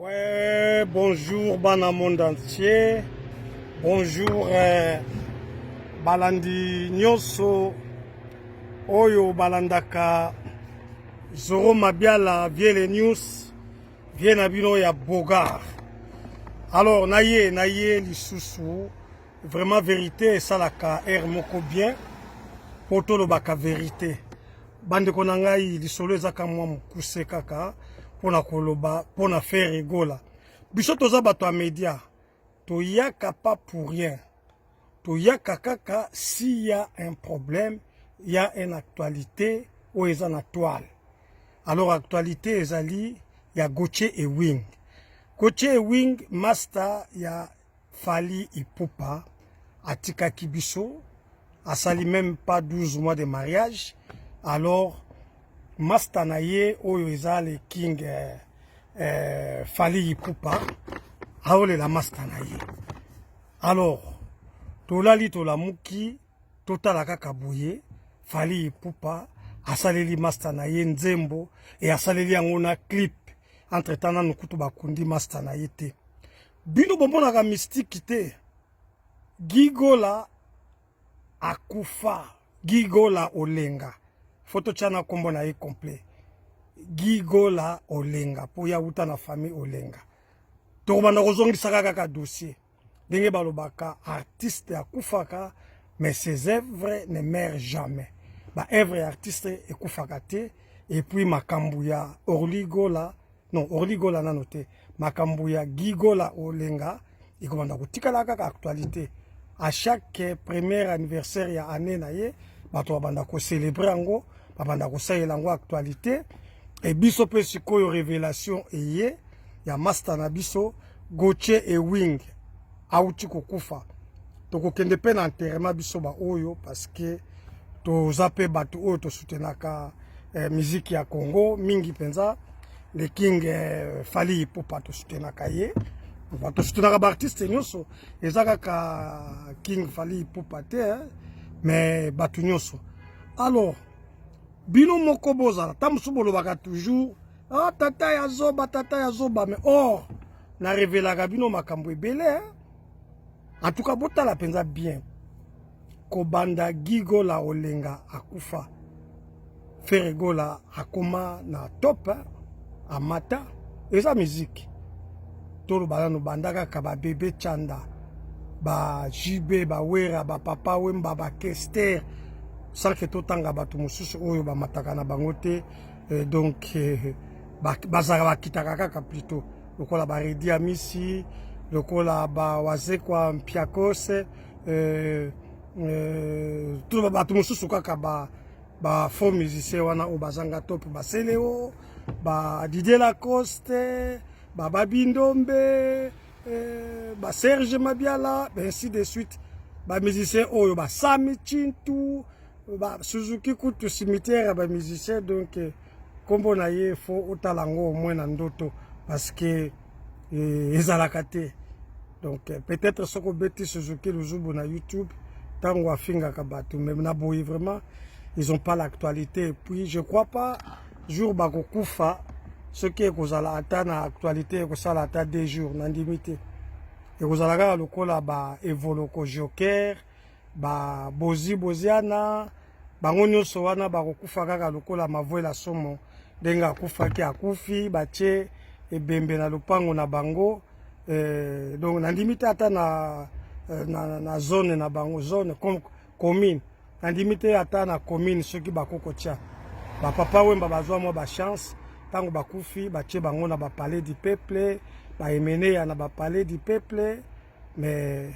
Ouais, bonjour bana monde entier. Bonjour balandi nyonso oyo balandaka Zoro Mabiala Viele News, vie na bino ya Bogar. Alors na ye lisusu vraiment vérité esalaka air moko bien po tolobaka vérité. Bandeko na ngai, lisolo ezaka mwa mokuse kaka mpona koloba mpona Ferre Gola. Biso toza bato ya média, toyaka pas pour rien, toyaka kaka s'il y a un problème, il y a une actualité oyo eza na toile. Alors actualité ezali ya Gauthier Ewing. Gauthier Ewing, master ya Fally Ipupa, atikaki biso, asali même pas 12 mois de mariage. Alors master na ye oyo eza le king Fally Ipupa aolela master na ye. Alors tolali, tolamuki, totala kaka boye, Fally Ipupa asaleli master na ye nzembo e asaleli yango na clip. Entre temps nanu kutu bakundi master na ye te. Bino bomonaka mystique te. Gigola akufa, Gigola Olenga, fo totya na nkombo na ye complet, Gigola Olenga, mpo ya wuta na famille Olenga. Tokobanda kozongisaka kaka dossier ndenge balobaka: artiste akufaka, mais ses œuvres ne meurent jamais. Baœuvre ya artiste ekufaka te. Et puis makambo ya Orly Gola, non, Orly Gola nano te, makambo ya Gigola Olenga ekobanda kotikala kaka actualité. À chaque premier anniversaire ya année na ye, bato babanda kocélébrer yango, babanda kosalela yango actualité. E biso mpe sikoyo révélation eye ya master na biso Gauthier Ewing awuti kokufa. Tokokende mpe na enterrement, biso baoyo, parce que toza mpe bato oyo tosoutenaka musique ya Congo mingi mpenza. Le king Fally Ipupa, tosoutenaka ye, tosoutenaka baartiste nyonso, eza kaka king Fally Ipupa te, eh, mais bato nyonso. Alors bino moko bozala ta mosusu bolobaka toujours: "Ah, tata ya zoba, tata ya zoba." Mais or na revelaka bino makambo ebele, eh? En tout cas botala mpenza bien, kobanda Gigola Olenga akufa, Ferre Gola akoma na top, eh? Amata eza musique. Toloba nano, banda kaka babebe Chanda, ba JB, bawera, bapapa Wemba, bakester, sans que totanga bato mosusu oyo bamataka na bango te. Donc bazalaka, bakitaka kaka plutôt lokola baredi Amisi, lokola bawazekwa Mpiakose, to bato mosusu kaka ba faux musicien wana oyo bazanga top, baseleo, ba Didier Lacoste, bababi Ndombe, baserge Mabiala, ainsi de suite. Bamusicien oyo basami Chintu, Suzuki kutu cimetière ya bamusicien. Donc nkombo na ye fo otala yango au moins na ndoto, parce que ezalaka te. Donc peut-être soki obeti Suzuki Luzubu na YouTube ntango afingaka bato, mais na boye vraiment ils ont pas l'actualité. Et puis je crois pas jour bakokufa soki ekozala ata na actualité, ekosala ata 2 jours, nandimi te. Ekozala kaka lokola ba Evoloko Joker, babozi Boziana, bango nyonso wana bakokufa kaka lokola Mavwela Somo ndenge akufaki. Akufi, batie ebembe na lopango na bango. Donc nandimi te ata na zone na bango, zone commune, nandimi te ata na commune soki bakokotia. Bapapa Wemba bazwa mwa bachance, ntango bakufi batie bango na bapalais du peuple, baemeneya na bapalais du peuple. Mais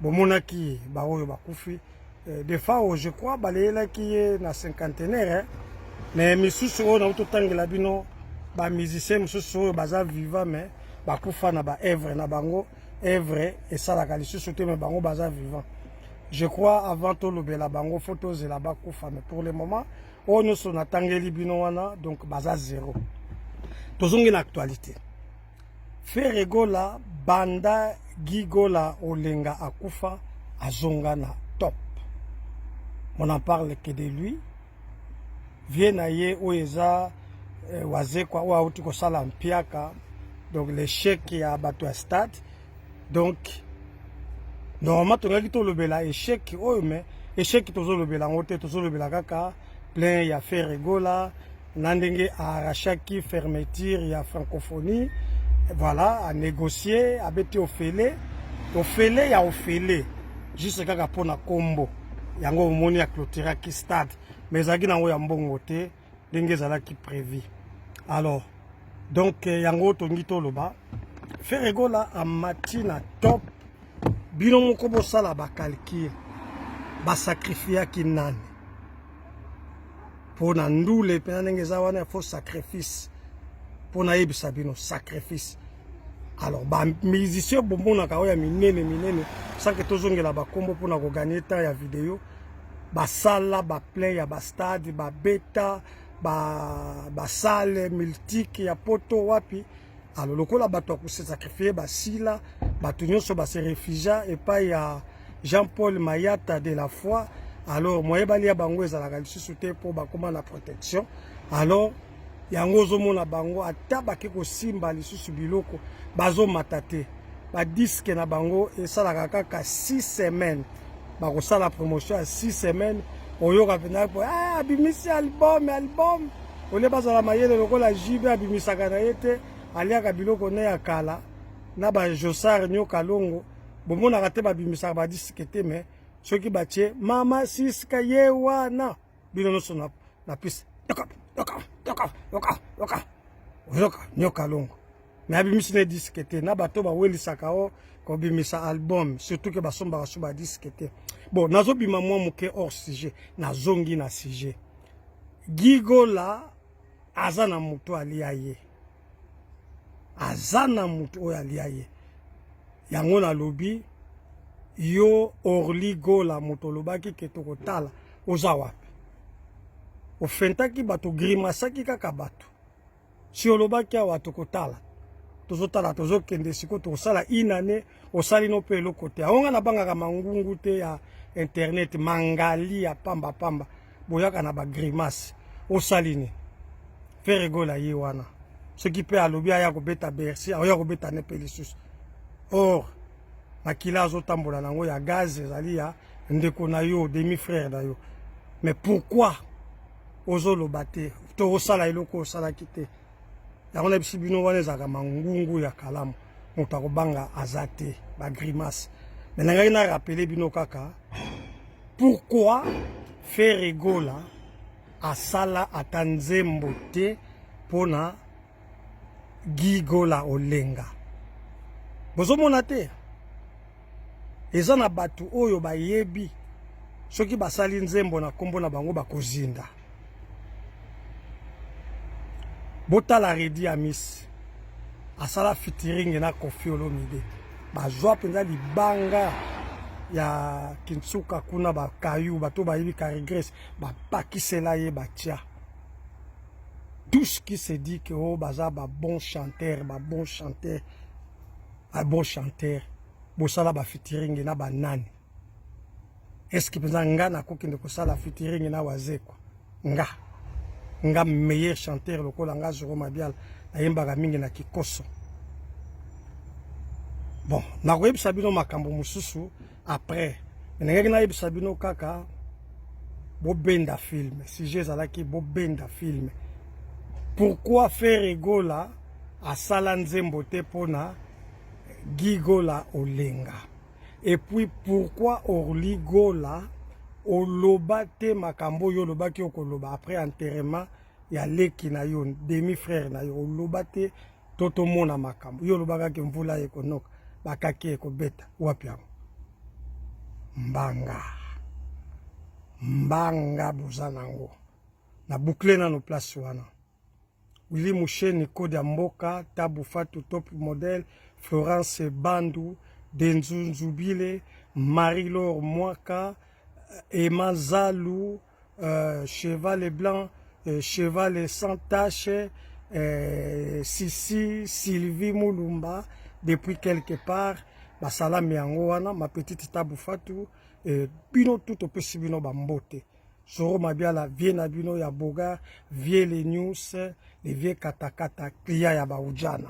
bomonaki baoyo bakufi, des fois oyo je crois baleyelaki ye na cinquantenaire, mais misusu oyo nauti totangela bino, bamusicien mosusu oyo baza vivant mais bakufa na baœuvre na bango, œuvre esalaka lisusu te, mais bango baza vivant. Je crois avant tolobela bango, fo tozela bakufa. Mais pour le moment oyo nyonso natangeli bino wana, donc baza zéro. Tozongi na actualité. Ferre Gola, banda Gigola Olenga akufa, azonga na top, on n'en parle que de lui. Vie na ye oyo eza wazekwa oyo auti kosala mpiaka. Donc l'échec ya bato ya stade. Donc normalement tongaki tolobela échec oyo, mais échec tozolobela yango te, tozolobela kaka plein ya Ferre Gola na ndenge aarrachaki fermeture ya Francophonie. Voilà, anégocier, abeti ofele, ofele ya ofele, juste kaka mpona nkombo yango. Omoni, aclôturaki stade, mais ezalaki nango ya mbongo te ndenge ezalaki prévu. Alors donc yango tongi toloba, Ferre Gola amati na top. Bino moko bosala bacalculs, basacrifiaki nani mpo na ndule mpena ndenge eza wana? Faut sacrifice mpo nayebisa bino sacrifice. Alors bamusicien bomonaka oyo ya minene minene, sans que tozongela bakombo mpona kogagner temps ya video, basala baplein ya bastade, babeta basalle multique ya poto wapi. Alors lokola bato ya kose sacrifier basila, bato nyonso base réfugia epai ya Jean-Paul Mayata de la foi. Alors moyebali ya bango ezalaka lisusu te mpo bakóma na protection. Alors yango ozomona bango, ata bake kosimba lisusu biloko, bazomata te. Badisques na bango esalaka kaka 6 semaines, bakosala promotion ya 6 semaines, oyoka mpenza po ah, abimisi album. Album olie, bazala mayele lokola JB abimisaka na ye te, aliaka biloko ne ya kala na bajosar nyoka longo. Bomonaka te, babimisaka badisques te, mais soki batie mama siska ye wana, bino nyonso na piste, yoka, yoka, yoka, yoka, yoka, oyoka nyoka longo, mais abimisi ne disque te. Na bato bawelisaka o kobimisa album, surtout que basombaka so badisques te. Bon, nazobima mwa moke hors sujet, nazongi na sujet. Gigola aza na moto alia ye, aza na moto oyo alia ye. Yango nalobi, yo Orly Gola, moto olobaki ke tokotala, oza wapi? Ofentaki bato, grimasaki kaka bato. Si olobaki awa tokotala, tozotala, tozokende sikoyo, tokosala inane, osali no mpe eloko te. Yango nga nabangaka mangungu te ya internet, mangali ya pambapamba, boyaka na bagrimace. Osali nini? Ferre Gola ye wana, soki mpe alobi aya kobeta Bercy, aoya kobeta ne mpe lisusu. Or makila azotambola nango ya gaz ezali ya ndeko na yo, demi frère na yo. Mais pourquoi ozoloba te to osala eloko osalaki te? Yango na bisi bino wana ezalaka mangungu ya kalamu, moto akobanga aza te, bagrimace. Mais nangaki na rappeler bino kaka pourquoi Ferre Gola asala ata nzembo te mpona Gigola Olenga. Bozomona te, eza na bato oyo bayebi soki basali nzembo na nkombo na bango bakozinda. Botala Reddy Amisi, asala featuring na Koffi Olomide, bazwa mpenza libanga ya Kinsuka kuna, bakayu, bato bayebi Carigrece, bapakisela ye, batia tout ce qui se dit que oh, baza babon chanteur, babon chanteur, babon chanteur. Bosala bafeaturing na banani? Est-ce mpenza nga nakokende kosala featuring na Wazekwa? Nga meilleur chanteur lokola nga Zoro Mabiala, nayembaka mingi na kikoso. Bon, nakoyebisa bino makambo mosusu après. Nangaki nayebisa bino kaka bobenda film. Sujet ezalaki bobenda film, pourquoi Ferre Gola asala nzembo te mpona Gigola Olenga, et puis pourquoi Orly Gola oloba te makambo oyo olobaki okoloba après enterrement ya leki na yo, demi frère na yo. Oloba te to tomona makambo yo olobakaki, mvula ekonoka, bakaki ekobeta wapi? Yango mbanga mbanga boza nango na boucle nano place wana. Willy Musheni, Code ya Mboka, Tabu Fatu, Top Model, Florence Bandu, Denzu Nzubile, Marie-Laure Mwaka, Emma Zalou, Cheval Blanc, Cheval sans tache, Sissi, Sylvie Moulumba, depuis quelque part, basalami yango wana, ma petite Tabu Fatu, bino tout opesi bino bambote. Zoro Mabiala, vie na bino ya Bogar, vie les news, les vieux katakata, client ya baujana.